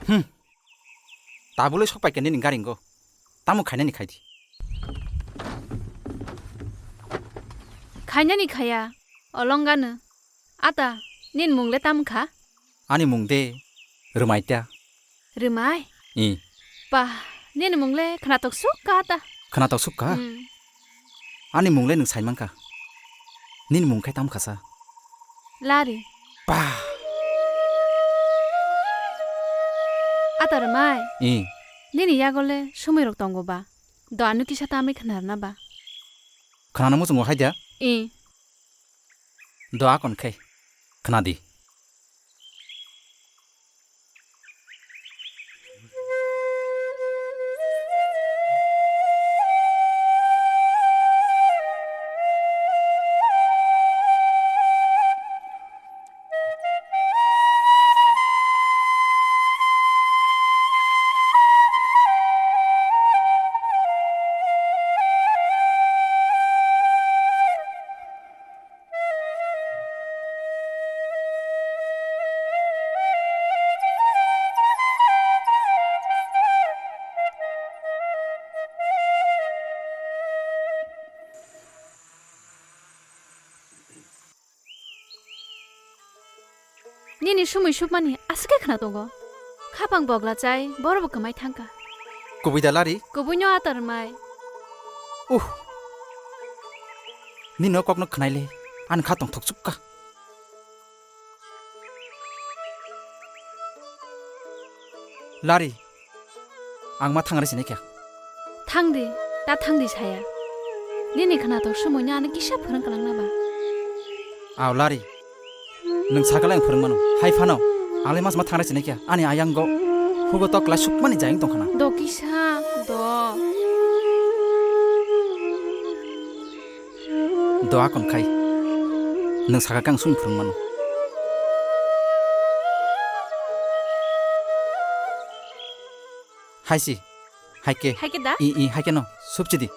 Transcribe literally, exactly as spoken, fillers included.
Hmm. Tabulwi sok pai khe nini garingo. Tamo khainani khai di. Khainani khaya, olongano. Ata, nini mung le tam kha? Ani mung de Rwmaita. Rwmai? I. Ba, nini mung le khnatok suk kha ata. Khnatok suk kha? Hmm. Ani mung le nwng sai man kha. Nini mung khe tam kha sa? Lari. Ba. Ata Rwmai? I. Nini yago le sumui rok tongo ba? Do ano kisa tamwi khna rwna ba? Khna no muchungo hai da? I. Do akon khe khna di. Nini sumui sukmani aswk khe khna tongo. Khapang bogla chai, borok bo kwmai thangkha. Kubui da Lari? Kubui no Ata Rwmai. Uh. Nini o kokno khnaile, ani kha tongthok chukka. Lari, ang ma thangre sinai kha. Thangdi, ta thangdi saya. Nini khnatok sumui no ano kisa phwrwng kwlangna ba. Aw Lari, nwng sakala ang phwrwng mano. Hai phano, ang le mas ma thangre sinai kha. Ani ayango hugo tok lai sukmani jayang tongkhana. Do kisa, do. Do akon khai. Nwng saka khe ang sumui phwrwng mano. Hai si, hai khe. Hai khe da? I, i, hai khe no. Supchi di.